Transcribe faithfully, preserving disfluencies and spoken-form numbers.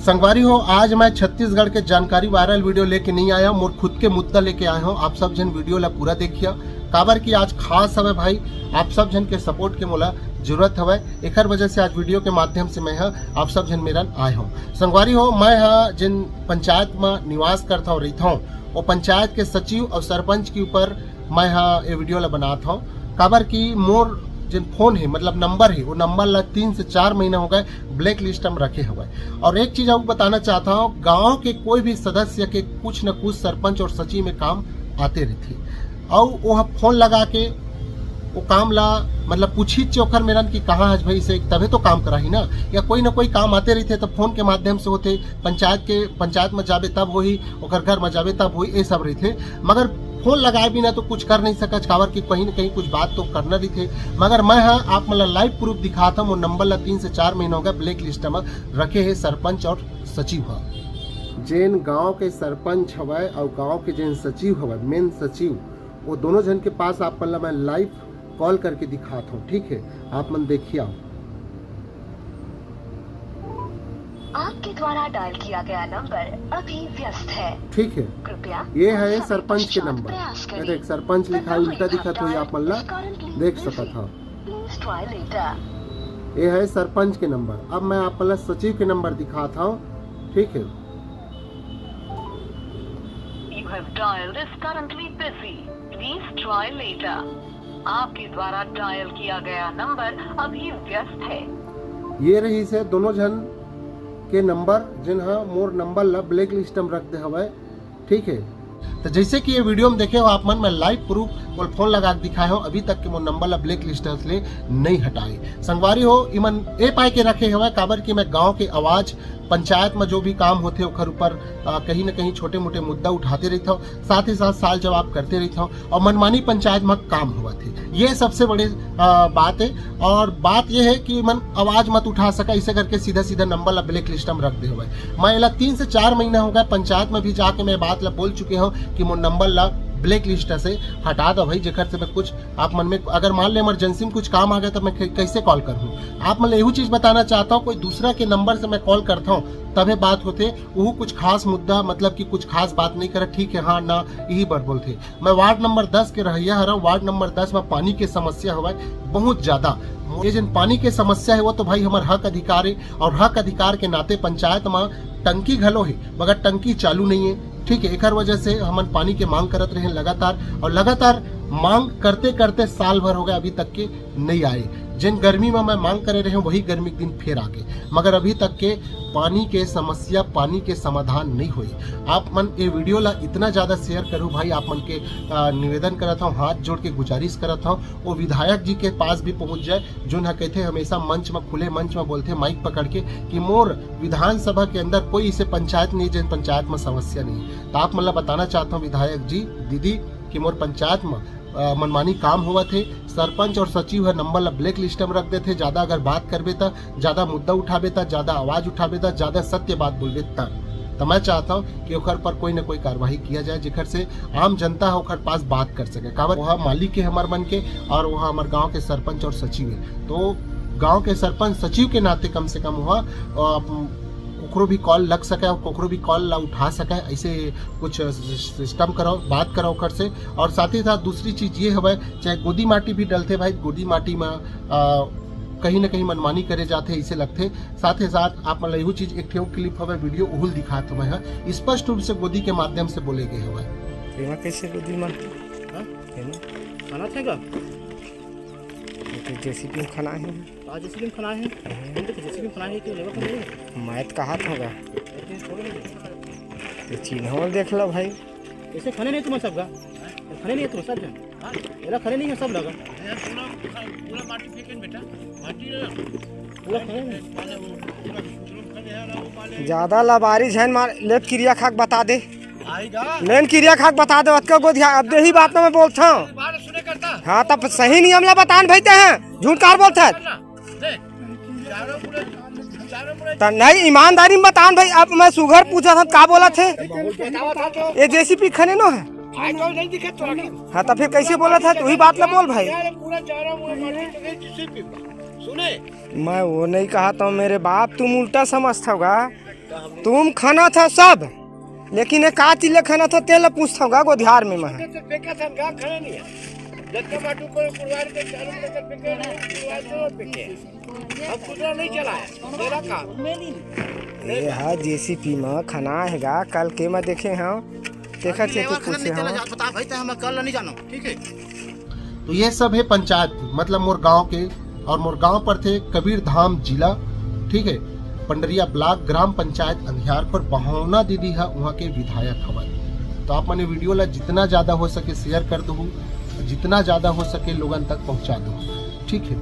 संगवारी हो, आज मैं छत्तीसगढ़ के जानकारी वायरल वीडियो लेके नहीं आया हूँ, मोर खुद के मुद्दा लेके आया हूँ। आप सब झन वीडियो ला पूरा देखिया, काबर कि आज खास हवे भाई, आप सब झन के सपोर्ट के मोला जरूरत हवे। एकर वजह से आज वीडियो के माध्यम से मैं ह आप सब झन मेरन आए हूँ। संगवारी हो, मैं ह जिन पंचायत म निवास करता हूँ, रहता हूँ, वो पंचायत के सचिव और सरपंच के ऊपर मैं ह ये वीडियो ला बनात हूँ। काबर कि मोर जिन फोन है, मतलब नंबर है, वो नंबर ला तीन से चार महीना हो गए ब्लैक लिस्ट में रखे हुए। और एक चीज और बताना चाहता हूँ, गांव के कोई भी सदस्य के कुछ न कुछ सरपंच और सचिव में काम आते रहते, और वो ह फोन लगा के वो काम ला, मतलब पूछी चे ओखर मेरन कि कहाँ हस भाई से, तभे तो काम कराही ना, या कोई ना कोई काम आते रहते तो फोन के माध्यम से होते, पंचायत के, पंचायत में जाबे तब होही, ओकर घर में जाबे तब होही, ये सब रहते। मगर फोन लगाए बिना तो कुछ कर नहीं सकच, काबर कि कहीं ना कहीं कुछ बात तो करना रहिथे। मगर मैं ह आप मन ला लाइव प्रूफ दिखात हूँ, मोर नंबर ला तीन से चार महीना हो गया ब्लैक लिस्ट में रखे है सरपंच और सचिव ह। जेन गांव के सरपंच हवय और गांव के जेन सचिव हवय, मेन सचिव, वो दोनों झन के पास आप मन ला मैं लाइव कॉल करके दिखात हूँ, ठीक है? आप मन देखिए आओ। आपके द्वारा डायल किया गया नंबर अभी व्यस्त है। ठीक है, कृपया ये है कुछ समय सरपंच के पश्चात नंबर। प्रयास ये करें। देख, सरपंच लिखा है, The उल्टा number दिखत होही, आप मन ला currently देख busy। सकत हव। Please try later। ये है सरपंच के नंबर। अब मैं आप मन ला सचिव के नंबर दिखात हव, ठीक है? You have dialed is currently busy। Please try later। आपके द्वारा डायल किया गया नंबर अभी व्यस्त है। ये रहिसे दोनों झन के नंबर, जेन ह मोर नंबर ला ब्लैक लिस्ट में रख दे हवय, ठीक है। तो जैसे कि ये वीडियो में देखे हो आप मन, मैं लाइव प्रूफ और फोन लगा के दिखाए हो, अभी तक के मोर नंबर ला ब्लैक लिस्ट ले नहीं हटाए। संगवारी हो, इमन ए पाए के रखे हवय, काबर कि मैं गांव के आवाज, पंचायत में जो भी काम होथे ओखर ऊपर, अ, कहीं ना कहीं छोटे मोटे मुद्दा उठाते रहता हूँ, साथ ही साथ सवाल जवाब करते रहता हूँ और मनमानी पंचायत में काम होवत हे। ये सबसे बड़े, अ, बात है। और बात ये है कि मन आवाज मत उठा सका, इसे करके सीधा सीधा नंबर ला ब्लैक लिस्ट में रख दे हवय। मैं एला तीन से चार महीना हो गया, पंचायत में भी जाके मैं बात ला बोल चुके हूँ कि मोर नंबर ला ब्लैक लिस्ट से हटा दो भाई, जेकर से मैं कुछ, आप मन में अगर मान ले इमरजेंसी में कुछ काम आ गया तो मैं कै-, कैसे कॉल करूँ? आप मन ला एहू चीज बताना चाहता हूँ, कोई दूसरा के नंबर से मैं कॉल करता हूँ तभे बात होथे, वहू कुछ खास मुद्दा, मतलब कि कुछ खास बात नहीं करे, ठीक है, हाँ, ना, यही बर बोलथे। मैं वार्ड नंबर दस के रहइया हरव। वार्ड नंबर दस में पानी के समस्या हवय बहुत ज्यादा। ये जन पानी के समस्या है, वो तो भाई हमर हक अधिकार है, और हक अधिकार के नाते पंचायत में टंकी घलो है, मगर टंकी चालू नहीं है। ठीक है, एकर वजह से हमन पानी के मांग करत रहे लगातार, और लगातार मांग करते करते साल भर हो गए, अभी तक के नहीं आए। जिन गर्मी में मैं मांग करे रहे हूँ, वही गर्मी के दिन फिर आ गए, मगर अभी तक के पानी के समस्या, पानी के समाधान नहीं हुई। आप मन ये वीडियो ला इतना ज्यादा शेयर करो भाई, आप मन के, आ, निवेदन करत हूँ, हाथ जोड़ के गुजारिश करत हूँ, वो विधायक जी के पास भी पहुंच जाए, जोन ह कहथे हमेशा मंच में, खुले मंच में बोलथे माइक पकड़ के कि मोर विधानसभा के अंदर कोई इसे पंचायत नहीं, जिन पंचायत में समस्या नहीं। तो आप मन ला बताना चाहता हूँ विधायक जी, दीदी, कि मोर पंचायत में, अ, मनमानी काम होवत हे। सरपंच और सचिव ह नंबर ला ब्लैक लिस्ट में रख देथे। ज्यादा अगर बात करबे त, ज्यादा मुद्दा उठाबे त, ज्यादा आवाज उठाबे त, ज्यादा सत्य बात बोलबे त, त मैं चाहता हूँ कि ओकर पर कोई ना कोई कार्रवाई किया जाए, जेकर से आम जनता ह ओकर पास बात कर सके। काबर वह मालिक है हमर मन के, और वह हमर गांव के सरपंच और सचिव है। तो गांव के सरपंच सचिव के नाते कम से कम वह, अ, कोकरो भी कॉल लग सके और कोकरो भी कॉल ला उठा सके, ऐसे कुछ सिस्टम करो, बात करो ओकर से। और साथ ही साथ दूसरी चीज ये हवय, चाहे गोदी माटी भी डलथे भाई, गोदी माटी में, अ, कहीं ना कहीं मनमानी करे जाथे, ऐसे लगथे। साथ ही साथ आप मन ला एहू चीज, एक ठे क्लिप हवय, वीडियो उहुल दिखात हवय, हाँ, स्पष्ट रूप से गोदी के माध्यम से बोले गए हवय। एमा कैसे गोदी मन? हाँ? एमा? खाना थे का? ये तो जेसीबी में खाना है। आज जेसीबी में खाना है? हम तो जेसीबी में खाना है, क्यों लेबर खाना है? मैं तो कहा था होगा। लेकिन छोड़ो नहीं। ये चिन्ह देख लो भाई। इसे खाने नहीं तुम्हारे सबका? खाने नहीं है तुम्हारे सब जन? हाँ? एला खाने नहीं है सब लगा? यार, पूरा, पूरा माटी फेंके न बेटा, माटी ना। पूरा खाने नहीं। ज्यादा लबारी झन मार, लेत किरिया खाक बता दे। आएगा। लेन किरिया खाक बता दे, अतका गोधिया, अब यही बात में मैं बोलता हूँ। बात सुने करता। हाँ, तब सही नियम ला बतान भाई ते हैं, झूठ कार बोलता है। करना। देख, चारों पूरे, चारों पूरे त नहीं, ईमानदारी में बतान भाई, अब मैं सुघर पूछा था, का बोला थे? बतावा था तो। ये जेसीबी खने नो है। आज तो नहीं दिखे तो रखे। हाँ, तो फिर कैसे बोला था? तू ही बात ला बोल भाई। यार, पूरा चारों पूरे माटी तो नहीं, जेसीबी। सुने? मैं वो नहीं कहा था मेरे बाप, तुम उल्टा समझता होगा। तुम खाना था सब, लेकिन एक आती ले खाना था, तेल पूछता हूँ गा गोधियार में मैं। हम कुतरा नहीं चलाया, मेरा काम। ये हा जेसीपी म खाना हे गा, कल के मैं देखे हूँ, देखा थे तो पूछे हूँ। बता भाई, ते हम कल नहीं जानो, ठीक है? तो ये सब है पंचायत, मतलब मोर गांव के, और मोर गांव पर थे कबीर धाम जिला, ठीक है, पंडरिया ब्लॉक, ग्राम पंचायत अंधियार पर बहौना दीदी है, वहाँ के विधायक हवन। तो आप मने वीडियो ला जितना ज्यादा हो सके शेयर कर दो, जितना ज्यादा हो सके लोगन तक पहुँचा दो, ठीक है।